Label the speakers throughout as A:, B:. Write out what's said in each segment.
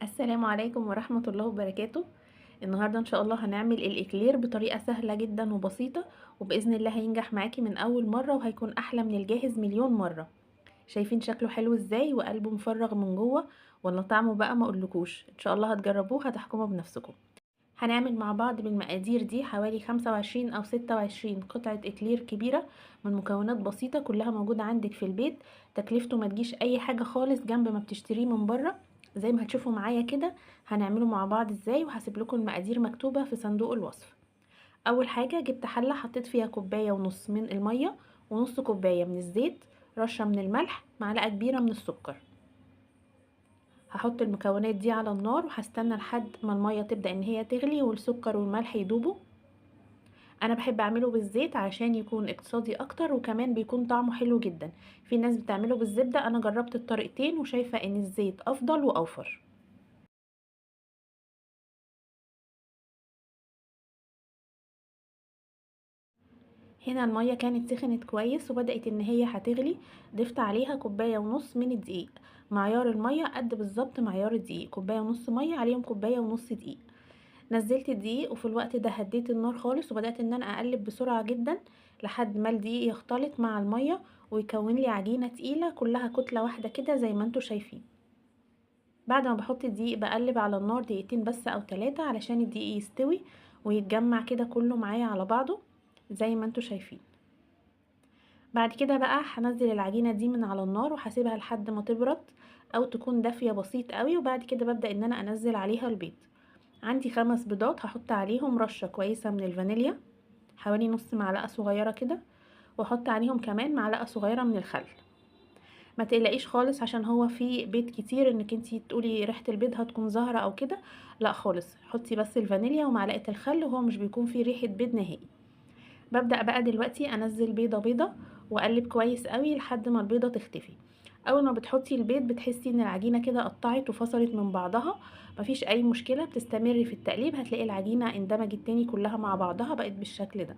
A: السلام عليكم ورحمة الله وبركاته. النهاردة إن شاء الله هنعمل الإكلير بطريقة سهلة جدا وبسيطة، وبإذن الله هينجح معاكي من أول مرة وهيكون أحلى من الجاهز مليون مرة. شايفين شكله حلو إزاي وقلبه مفرغ من جوه، ولا طعمه بقى ما أقولكوش. إن شاء الله هتجربوه هتحكموا بنفسكم. هنعمل مع بعض بالمقادير دي حوالي 25 أو 26 قطعة إكلير كبيرة من مكونات بسيطة كلها موجودة عندك في البيت، تكلفته ما تجيش أي حاجة خالص جنب ما بتشتريه من بره. زي ما هتشوفوا معايا كده هنعمله مع بعض ازاي، وهسيب لكم المقادير مكتوبة في صندوق الوصف. أول حاجة جبت حلة حطيت فيها كوباية ونص من المية ونص كوباية من الزيت، رشة من الملح، معلقة كبيرة من السكر. هحط المكونات دي على النار وهستنى لحد ما المية تبدأ ان هي تغلي والسكر والملح يدوبوا. انا بحب اعمله بالزيت عشان يكون اقتصادي اكتر، وكمان بيكون طعمه حلو جدا. في ناس بتعمله بالزبدة، انا جربت الطريقتين وشايفة ان الزيت افضل واوفر. هنا المية كانت سخنت كويس وبدأت ان هي هتغلي، ضفت عليها كوباية ونص من الدقيق. معيار المية قد بالظبط معيار الدقيق، كوباية ونص مية عليهم كوباية ونص دقيق. نزلت الدقيق وفي الوقت ده هديت النار خالص وبدأت ان انا اقلب بسرعة جدا لحد ما الدقيق يختلط مع المية ويكون لي عجينة تقيلة كلها كتلة واحدة كده زي ما انتوا شايفين. بعد ما بحط الدقيق بقلب على النار دقيقتين بس او 3 علشان الدقيق يستوي ويتجمع كده كله معايا على بعضه زي ما انتوا شايفين. بعد كده بقى هنزل العجينة دي من على النار وهسيبها لحد ما تبرد او تكون دافية بسيط قوي، وبعد كده ببدأ ان انا انزل عليها البيض. عندي 5 بيضات هحط عليهم رشة كويسة من الفانيليا حوالي نص معلقة صغيرة كده، واحط عليهم كمان معلقة صغيرة من الخل. ما تقلقيش خالص عشان هو في بيض كتير انك انتي تقولي ريحة البيض هتكون ظاهرة او كده، لا خالص، حطي بس الفانيليا ومعلقة الخل وهو مش بيكون فيه ريحة بيض نهائي. ببدأ بقى دلوقتي انزل بيضة بيضة واقلب كويس قوي لحد ما البيضة تختفي. اول ما بتحطي البيض بتحسي ان العجينة كده قطعت وفصلت من بعضها، مفيش اي مشكلة، بتستمري في التقليب هتلاقي العجينة اندمجت تاني كلها مع بعضها بقت بالشكل ده.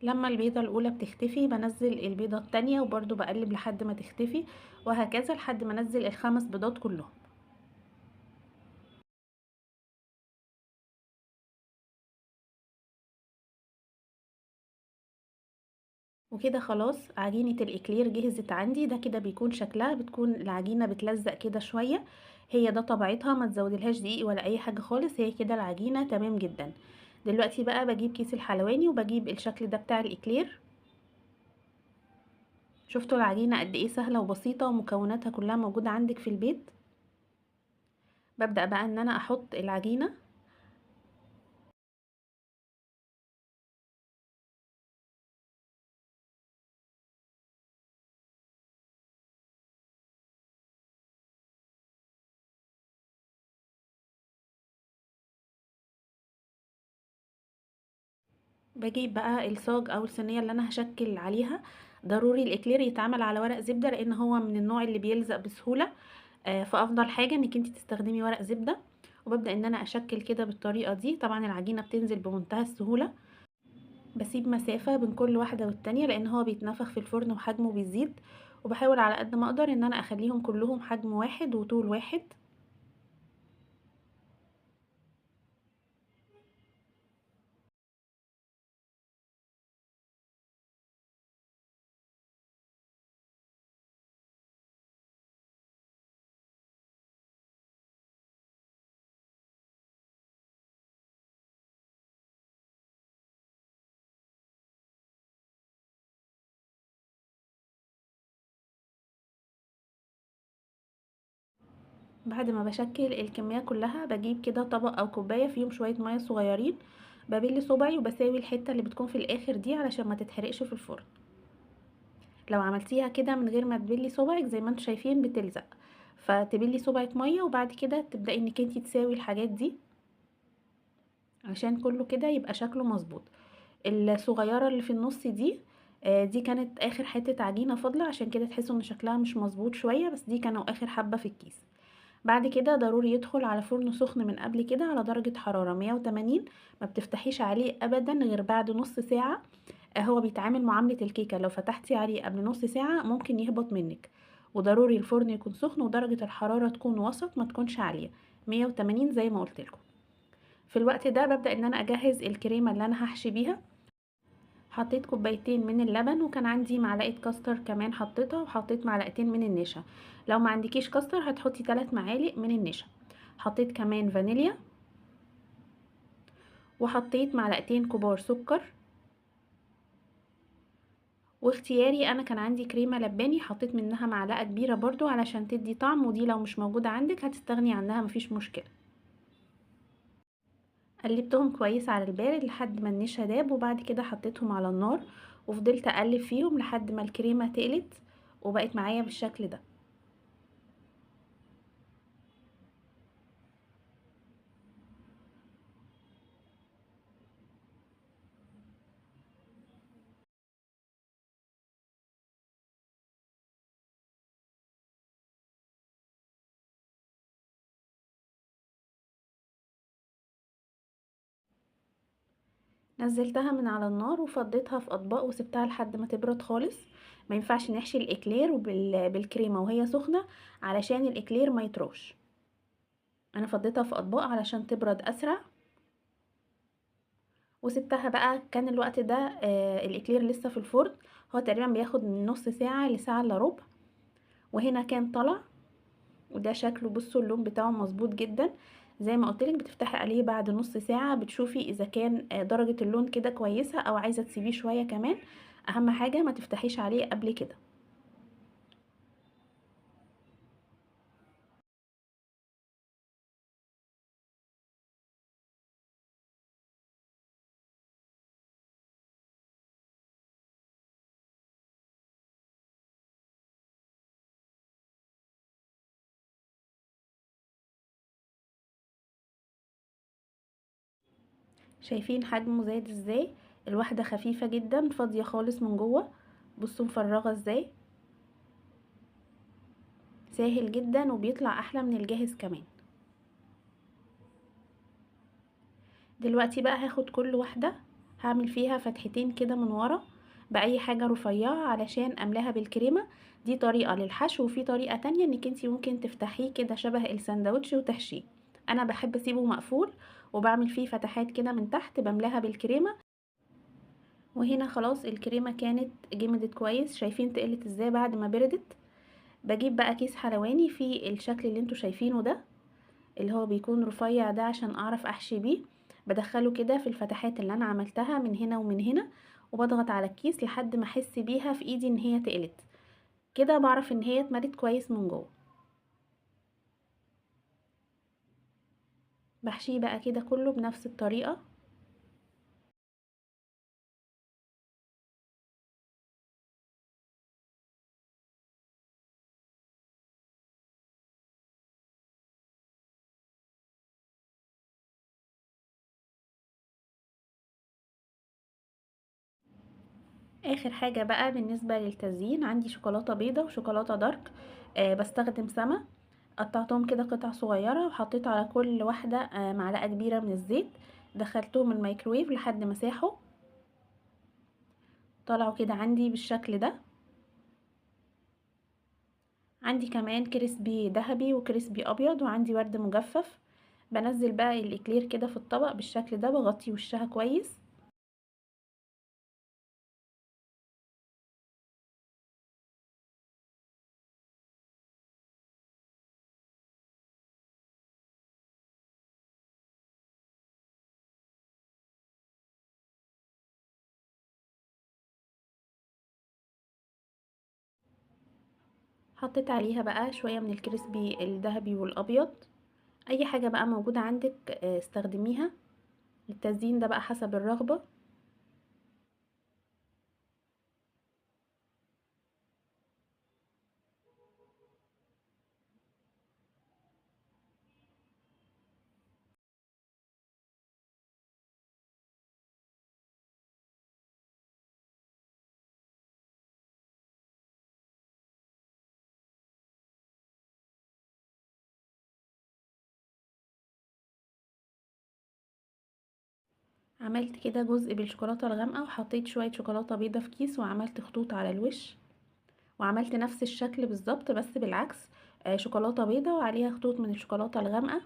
A: لما البيضة الاولى بتختفي بنزل البيضة التانية وبرضو بقلب لحد ما تختفي، وهكذا لحد ما انزل ال5 بيضات كلهم. وكده خلاص عجينة الإكلير جهزت عندي. ده كده بيكون شكلها، بتكون العجينة بتلزق كده شوية، هي ده طبيعتها، ما تزودلهاش دقيق ولا أي حاجة خالص، هي كده العجينة تمام جدا. دلوقتي بقى بجيب كيس الحلواني وبجيب الشكل ده بتاع الإكلير. شفتوا العجينة قد إيه سهلة وبسيطة ومكوناتها كلها موجودة عندك في البيت. ببدأ بقى إن أنا أحط العجينة. بجيب بقى الصاج او الصينيه اللي انا هشكل عليها. ضروري الاكلير يتعمل على ورق زبده لان هو من النوع اللي بيلزق بسهوله، فافضل حاجه انك انت تستخدمي ورق زبده. وببدا ان انا اشكل كده بالطريقه دي. طبعا العجينه بتنزل بمنتهى السهوله، بسيب مسافه بين كل واحده والتانيه لان هو بيتنفخ في الفرن وحجمه بيزيد، وبحاول على قد ما اقدر ان انا اخليهم كلهم حجم واحد وطول واحد. بعد ما بشكل الكمية كلها بجيب كده طبق او كوباية فيهم شوية مية صغيرين، ببل صبعي وبساوي الحتة اللي بتكون في الاخر دي علشان ما تتحرقش في الفرن. لو عملتيها كده من غير ما تبلي صبعك زي ما انتم شايفين بتلزق، فتبلي صبعك مية وبعد كده تبدأي انك انتي تساوي الحاجات دي عشان كله كده يبقى شكله مظبوط. الصغيرة اللي في النص دي، دي كانت اخر حتة عجينة فاضلة، عشان كده تحسوا ان شكلها مش مظبوط شوية، بس دي كانوا اخر حبة في الكيس. بعد كده ضروري يدخل على فرن سخن من قبل كده على درجة حرارة 180، ما بتفتحيش عليه ابدا غير بعد نص ساعة. هو بيتعامل معاملة الكيكة، لو فتحتي عليه قبل نص ساعة ممكن يهبط منك، وضروري الفرن يكون سخن ودرجة الحرارة تكون وسط، ما تكونش عالية، 180 زي ما قلت لكم. في الوقت ده ببدأ ان انا اجهز الكريمة اللي انا هحشي بيها. حطيت كوبايتين من اللبن، وكان عندي معلقة كاستر كمان حطيتها، وحطيت معلقتين من النشا. لو ما عندكيش كاستر هتحطي 3 معالق من النشا. حطيت كمان فانيليا، وحطيت معلقتين كبار سكر، واختياري انا كان عندي كريمة لباني حطيت منها معلقة كبيرة برضو علشان تدي طعم، ودي لو مش موجودة عندك هتستغني عنها مفيش مشكلة. قلبتهم كويس على البارد لحد ما النشا داب، وبعد كده حطيتهم على النار وفضلت اقلب فيهم لحد ما الكريمة تقلت وبقت معايا بالشكل ده. نزلتها من على النار وفضيتها في اطباق وسبتها لحد ما تبرد خالص. ما ينفعش نحشي الاكلير بالكريمه وهي سخنة علشان الاكلير ما يطرش. انا فضيتها في اطباق علشان تبرد اسرع وسبتها بقى. كان الوقت ده الاكلير لسه في الفرن، هو تقريبا بياخد من نص ساعة لساعة الا ربع. وهنا كان طلع، وده شكله، بصوا اللون بتاعه مظبوط جدا. زي ما قلتلك بتفتحي عليه بعد نص ساعة بتشوفي اذا كان درجة اللون كده كويسة او عايزة تسيبيه شوية كمان. اهم حاجة ما تفتحيش عليه قبل كده. شايفين حجمه زاد ازاي؟ الواحدة خفيفة جدا، فاضية خالص من جوه، بصوا مفرغة ازاي. ساهل جدا وبيطلع احلى من الجاهز كمان. دلوقتي بقى هاخد كل واحدة هعمل فيها فتحتين كده من ورا باي حاجة رفيعة علشان املاها بالكريمة. دي طريقة للحشو، وفي طريقة تانية انك انتي ممكن تفتحيه كده شبه الساندوتش وتحشيه. انا بحب اسيبه مقفول وبعمل فيه فتحات كده من تحت بملاها بالكريمة. وهنا خلاص الكريمة كانت جمدت كويس، شايفين تقلت ازاي بعد ما بردت. بجيب بقى كيس حلواني في الشكل اللي انتوا شايفينه ده اللي هو بيكون رفيع ده عشان اعرف احشي بيه. بدخله كده في الفتحات اللي انا عملتها من هنا ومن هنا، وبضغط على الكيس لحد ما احس بيها في ايدي ان هي تقلت كده، بعرف ان هي اتملت كويس من جوه. بحشيه بقى كده كله بنفس الطريقة. اخر حاجة بقى بالنسبة للتزيين، عندي شوكولاتة بيضة وشوكولاتة دارك، بستخدم سما، قطعتهم كده قطع صغيرة وحطيت على كل واحدة معلقة كبيرة من الزيت، دخلتهم الميكرويف لحد ما ساحوا، طلعوا كده عندي بالشكل ده. عندي كمان crispy ذهبي و crispy ابيض، وعندي ورد مجفف. بنزل بقى الاكلير كده في الطبق بالشكل ده، بغطي وشها كويس. حطيت عليها بقى شوية من ال crispy الذهبي والابيض. اي حاجة بقى موجودة عندك استخدميها. التزيين ده بقى حسب الرغبة. عملت كده جزء بالشوكولاتة الغامقة وحطيت شوية شوكولاتة بيضة في كيس وعملت خطوط على الوش. وعملت نفس الشكل بالظبط بس بالعكس، شوكولاتة بيضة وعليها خطوط من الشوكولاتة الغامقة.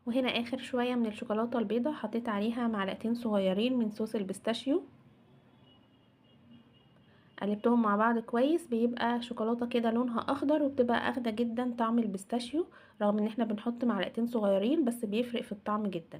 A: وهنا اخر شوية من الشوكولاتة البيضة حطيت عليها معلقتين صغيرين من صوص ال pistachio، قلبتهم مع بعض كويس. بيبقى شوكولاتة كده لونها اخضر وبتبقى اخده جدا طعم ال pistachio، رغم ان احنا بنحط معلقتين صغيرين بس بيفرق في الطعم جدا.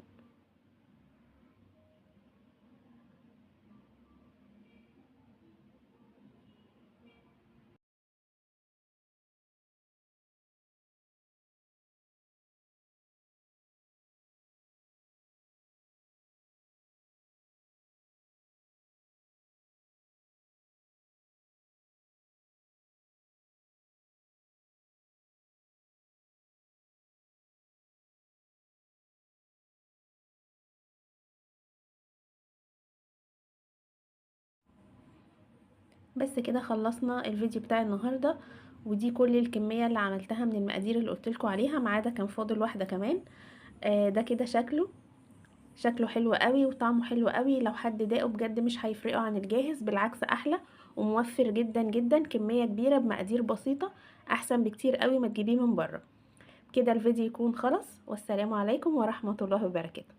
A: بس كده خلصنا الفيديو بتاع النهارده، ودي كل الكمية اللي عملتها من المقادير اللي قلت لكم عليها، ما عدا كان فاضل واحدة كمان. ده كده شكله حلو قوي وطعمه حلو قوي. لو حد داقه بجد مش هيفرقه عن الجاهز، بالعكس احلى وموفر جدا جدا، كمية كبيرة بمقادير بسيطة، احسن بكتير قوي ما تجيبيه من بره. كده الفيديو يكون خلص، والسلام عليكم ورحمة الله وبركاته.